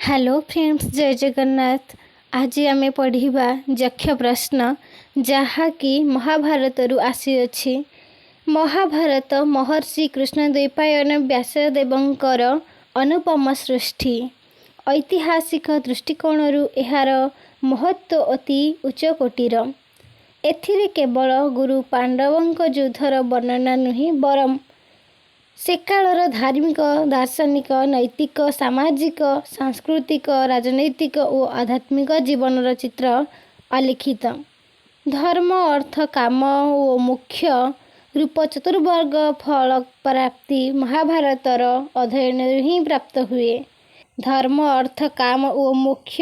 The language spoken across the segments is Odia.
ହ୍ୟାଲୋ ଫ୍ରେଣ୍ଡସ୍, ଜୟ ଜଗନ୍ନାଥ। ଆଜି ଆମେ ପଢ଼ିବା ଯକ୍ଷ ପ୍ରଶ୍ନ, ଯାହାକି ମହାଭାରତରୁ ଆସିଅଛି। ମହାଭାରତ ମହର୍ଷି କୃଷ୍ଣଦ୍ୱୈପାୟନ ବ୍ୟାସଦେବଙ୍କର ଅନୁପମ ସୃଷ୍ଟି। ଐତିହାସିକ ଦୃଷ୍ଟିକୋଣରୁ ଏହାର ମହତ୍ତ୍ୱ ଅତି ଉଚ୍ଚକୋଟୀର। ଏଥିରେ କେବଳ ଗୁରୁ ପାଣ୍ଡବଙ୍କ ଯୁଦ୍ଧର ବର୍ଣ୍ଣନା ନୁହେଁ, ବରଂ ସେକାଳର ଧାର୍ମିକ, ଦାର୍ଶନିକ, ନୈତିକ, ସାମାଜିକ, ସାଂସ୍କୃତିକ, ରାଜନୈତିକ ଓ ଆଧ୍ୟାତ୍ମିକ ଜୀବନର ଚିତ୍ର ଅଲିଖିତ। ଧର୍ମ, ଅର୍ଥ, କାମ ଓ ମୋକ୍ଷ ରୂପ ଚତୁର୍ବର୍ଗ ଫଳ ପ୍ରାପ୍ତି ମହାଭାରତର ଅଧ୍ୟୟନରୁ ହିଁ ପ୍ରାପ୍ତ ହୁଏ। ଧର୍ମ, ଅର୍ଥ, କାମ ଓ ମୋକ୍ଷ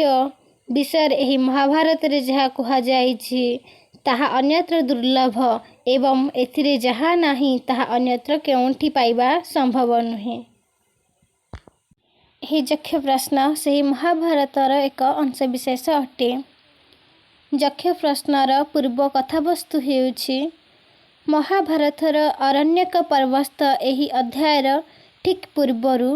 ବିଷୟରେ ଏହି ମହାଭାରତରେ ଯାହା କୁହାଯାଇଛି, ତାହା ଅନ୍ୟତ୍ର ଦୁର୍ଲଭ ଏବଂ ଏଥିରେ ଯାହା ନାହିଁ, ତାହା ଅନ୍ୟତ୍ର କେଉଁଠି ପାଇବା ସମ୍ଭବ ନୁହେଁ। ଏହି ଯକ୍ଷ ପ୍ରଶ୍ନ ସେହି ମହାଭାରତର ଏକ ଅଂଶବିଶେଷ ଅଟେ। ଯକ୍ଷ ପ୍ରଶ୍ନର ପୂର୍ବ କଥାବସ୍ତୁ ହେଉଛି, ମହାଭାରତର ଆରଣ୍ୟକ ପର୍ବସ୍ଥ ଏହି ଅଧ୍ୟାୟର ଠିକ୍ ପୂର୍ବରୁ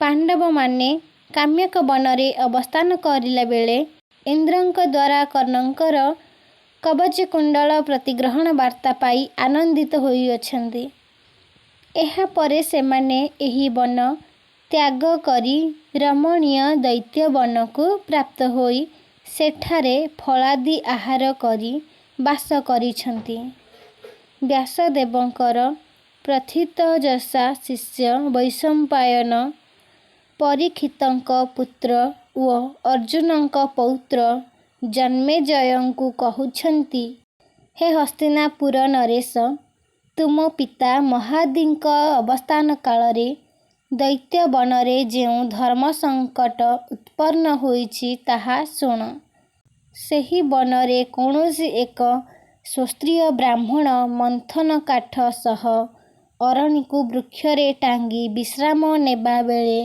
ପାଣ୍ଡବମାନେ କାମ୍ୟକ ବନରେ ଅବସ୍ଥାନ କରିଲା ବେଳେ ଇନ୍ଦ୍ରଙ୍କ ଦ୍ୱାରା କର୍ଣ୍ଣଙ୍କର କବଚକୁଣ୍ଡଳ ପ୍ରତିଗ୍ରହଣ ବାର୍ତ୍ତା ପାଇ ଆନନ୍ଦିତ ହୋଇଅଛନ୍ତି। ଏହାପରେ ସେମାନେ ଏହି ବନ ତ୍ୟାଗ କରି ରମଣୀୟ ଦୈତ୍ୟବନକୁ ପ୍ରାପ୍ତ ହୋଇ ସେଠାରେ ଫଳାଦି ଆହାର କରି ବାସ କରିଛନ୍ତି। ବ୍ୟାସଦେବଙ୍କର ପ୍ରଥିତଯଶା ଶିଷ୍ୟ ବୈଶମ୍ପାୟନ ପରୀକ୍ଷିତଙ୍କ ପୁତ୍ର ଓ ଅର୍ଜୁନଙ୍କ ପୌତ୍ର ଜନ୍ମେଜୟଙ୍କୁ କହୁଛନ୍ତି, ହେ ହସ୍ତିନାପୁର ନରେଶ, ତୁମ ପିତା ମହାଦୀଙ୍କ ଅବସ୍ଥାନ କାଳରେ ଦୈତ୍ୟବନରେ ଯେଉଁ ଧର୍ମସଙ୍କଟ ଉତ୍ପନ୍ନ ହୋଇଛି, ତାହା ଶୁଣ। ସେହି ବନରେ କୌଣସି ଏକ ଶ୍ରୋତ୍ରିୟ ବ୍ରାହ୍ମଣ ମନ୍ଥନ କାଠ ସହ ଅରଣିକୁ ବୃକ୍ଷରେ ଟାଙ୍ଗି ବିଶ୍ରାମ ନେବାବେଳେ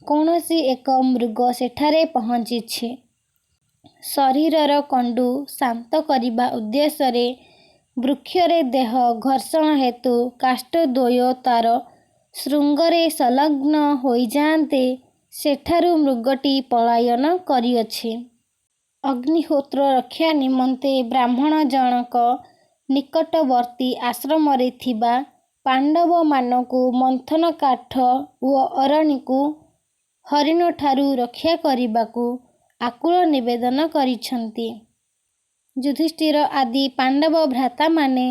କୌଣସି ଏକ ମୃଗ ସେଠାରେ ପହଞ୍ଚିଛି। ଶରୀରର କଣ୍ଡୁ ଶାନ୍ତ କରିବା ଉଦ୍ଦେଶ୍ୟରେ ବୃକ୍ଷରେ ଦେହ ଘର୍ଷଣ ହେତୁ କାଷ୍ଠଦ୍ୱୟ ତାର ଶୃଙ୍ଗରେ ସଂଲଗ୍ନ ହୋଇଯାଆନ୍ତେ, ସେଠାରୁ ମୃଗଟି ପଳାୟନ କରିଅଛି। ଅଗ୍ନିହୋତ୍ର ରକ୍ଷା ନିମନ୍ତେ ବ୍ରାହ୍ମଣ ଜଣକ ନିକଟବର୍ତ୍ତୀ ଆଶ୍ରମରେ ଥିବା ପାଣ୍ଡବମାନଙ୍କୁ ମନ୍ଥନ କାଠ ଓ ଅରଣିକୁ ହରିଣଠାରୁ ରକ୍ଷା କରିବାକୁ ଆକୁଳ ନିବେଦନ କରିଛନ୍ତି। ଯୁଧିଷ୍ଠିର ଆଦି ପାଣ୍ଡବ ଭ୍ରାତାମାନେ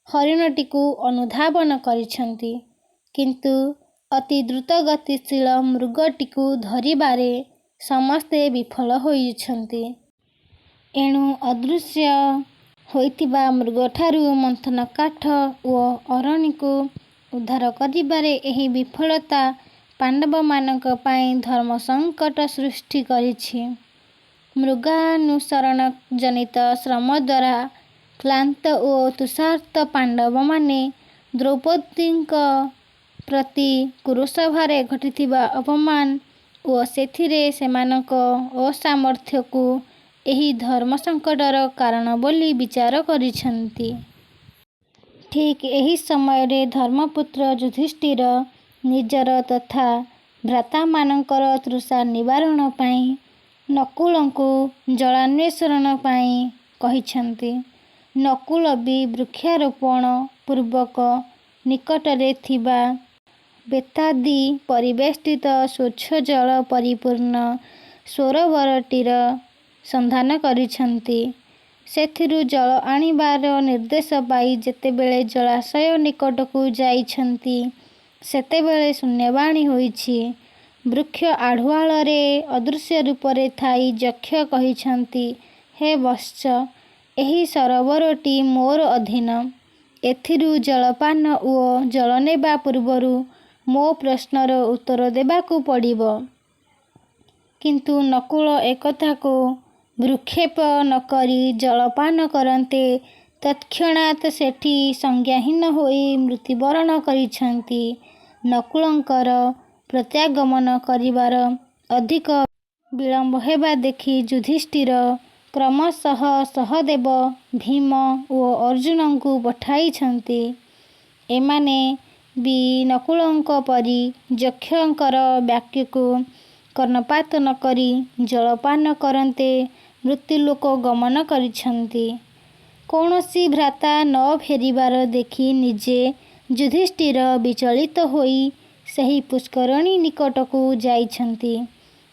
ହରିଣଟିକୁ ଅନୁଧାବନ କରିଛନ୍ତି, କିନ୍ତୁ ଅତି ଦ୍ରୁତଗତିଶୀଳ ମୃଗଟିକୁ ଧରିବାରେ ସମସ୍ତେ ବିଫଳ ହୋଇଛନ୍ତି। ଏଣୁ ଅଦୃଶ୍ୟ ହୋଇଥିବା ମୃଗଠାରୁ ମନ୍ଥନ କାଠ ଓ ଅରଣିକୁ ଉଦ୍ଧାର କରିବାରେ ଏହି ବିଫଳତା ପାଣ୍ଡବମାନଙ୍କ ପାଇଁ ଧର୍ମସଙ୍କଟ ସୃଷ୍ଟି କରିଛି। ମୃଗାନୁସରଣଜନିତ ଶ୍ରମଦ୍ୱାରା କ୍ଳାନ୍ତ ଓ ତୃଷାର୍ତ୍ତ ପାଣ୍ଡବମାନେ ଦ୍ରୌପଦୀଙ୍କ ପ୍ରତି କୁରୁସଭାରେ ଘଟିଥିବା ଅପମାନ ଓ ସେଥିରେ ସେମାନଙ୍କ ଅସାମର୍ଥ୍ୟକୁ ଏହି ଧର୍ମସଙ୍କଟର କାରଣ ବୋଲି ବିଚାର କରିଛନ୍ତି। ଠିକ୍ ଏହି ସମୟରେ ଧର୍ମପୁତ୍ର ଯୁଧିଷ୍ଠିର ନିଜର ତଥା ଭ୍ରାତାମାନଙ୍କର ତୃଷା ନିବାରଣ ପାଇଁ ନକୁଳଙ୍କୁ ଜଳାନ୍ୱେଷଣ ପାଇଁ କହିଛନ୍ତି। ନକୁଳ ବି ବୃକ୍ଷାରୋପଣ ପୂର୍ବକ ନିକଟରେ ଥିବା ବେତାଦି ପରିବେଷ୍ଟିତ ସ୍ୱଚ୍ଛ ଜଳ ପରିପୂର୍ଣ୍ଣ ସରୋବରଟିର ସନ୍ଧାନ କରିଛନ୍ତି। ସେଥିରୁ ଜଳ ଆଣିବାର ନିର୍ଦ୍ଦେଶ ପାଇ ଯେତେବେଳେ ଜଳାଶୟ ନିକଟକୁ ଯାଇଛନ୍ତି, ସେତେବେଳେ ଶୂନ୍ୟବାଣୀ ହୋଇଛି। ବୃକ୍ଷ ଆଢ଼ୁଆଳରେ ଅଦୃଶ୍ୟ ରୂପରେ ଥାଇ ଯକ୍ଷ କହିଛନ୍ତି, ହେ ବତ୍ସ, ଏହି ସରୋବରଟି ମୋର ଅଧୀନ। ଏଥିରୁ ଜଳପାନ ଓ ଜଳନେବା ପୂର୍ବରୁ ମୋ ପ୍ରଶ୍ନର ଉତ୍ତର ଦେବାକୁ ପଡ଼ିବ। କିନ୍ତୁ ନକୁଳ ଏକଥାକୁ ଭ୍ରୂକ୍ଷେପ ନକରି ଜଳପାନ କରନ୍ତେ ତତ୍କ୍ଷଣାତ୍ ସେଠି ସଂଜ୍ଞାହୀନ ହୋଇ ମୃତ୍ୟୁବରଣ କରିଛନ୍ତି। ନକୁଳଙ୍କର ପ୍ରତ୍ୟାଗମନ କରିବାର ଅଧିକ ବିଳମ୍ବ ହେବା ଦେଖି ଯୁଧିଷ୍ଠିର କ୍ରମଶଃ ସହଦେବ, ଭୀମ ଓ ଅର୍ଜୁନଙ୍କୁ ପଠାଇଛନ୍ତି। ଏମାନେ ବି ନକୁଳଙ୍କ ପରି ଯକ୍ଷଙ୍କର ବାକ୍ୟକୁ କର୍ଣ୍ଣପାତ ନ କରି ଜଳପାନ କରନ୍ତେ ମୃତ୍ୟୁଲୋକ ଗମନ କରିଛନ୍ତି। କୌଣସି ଭ୍ରାତା ନ ଫେରିବାର ଦେଖି ନିଜେ ଯୁଧିଷ୍ଠିର ବିଚଳିତ ହୋଇ ସେହି ପୁଷ୍କରିଣୀ ନିକଟକୁ ଯାଇଛନ୍ତି।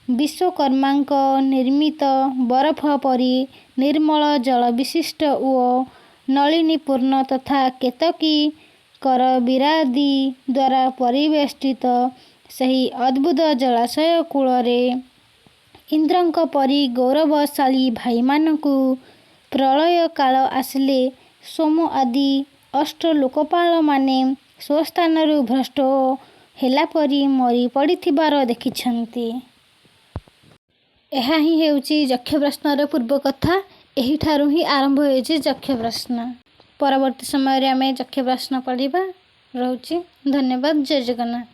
ବିଶ୍ୱକର୍ମାଙ୍କ ନିର୍ମିତ ବରଫ ପରି ନିର୍ମଳ ଜଳବିଶିଷ୍ଟ ଓ ନଳିନୀପୂର୍ଣ୍ଣ ତଥା କେତକୀ, କରବୀରାଦି ଦ୍ୱାରା ପରିବେଷ୍ଟିତ ସେହି ଅଦ୍ଭୁତ ଜଳାଶୟ କୂଳରେ ଇନ୍ଦ୍ରଙ୍କ ପରି ଗୌରବଶାଳୀ ଭାଇମାନଙ୍କୁ ପ୍ରଳୟ କାଳ ଆସିଲେ ସୋମ ଆଦି ଅଷ୍ଟଲୋକପାଳମାନେ ସ୍ୱସ୍ଥାନରୁ ଭ୍ରଷ୍ଟ ହେଲାପରି ମରି ପଡ଼ିଥିବାର ଦେଖିଛନ୍ତି। ଏହା ହିଁ ହେଉଛି ଯକ୍ଷ ପ୍ରଶ୍ନର ପୂର୍ବ କଥା। ଏହିଠାରୁ ହିଁ ଆରମ୍ଭ ହୋଇଛି ଯକ୍ଷ ପ୍ରଶ୍ନ। ପରବର୍ତ୍ତୀ ସମୟରେ ଆମେ ଯକ୍ଷ ପ୍ରଶ୍ନ ପଢ଼ିବା। ରହୁଛି, ଧନ୍ୟବାଦ, ଜୟ ଜଗନ୍ନାଥ।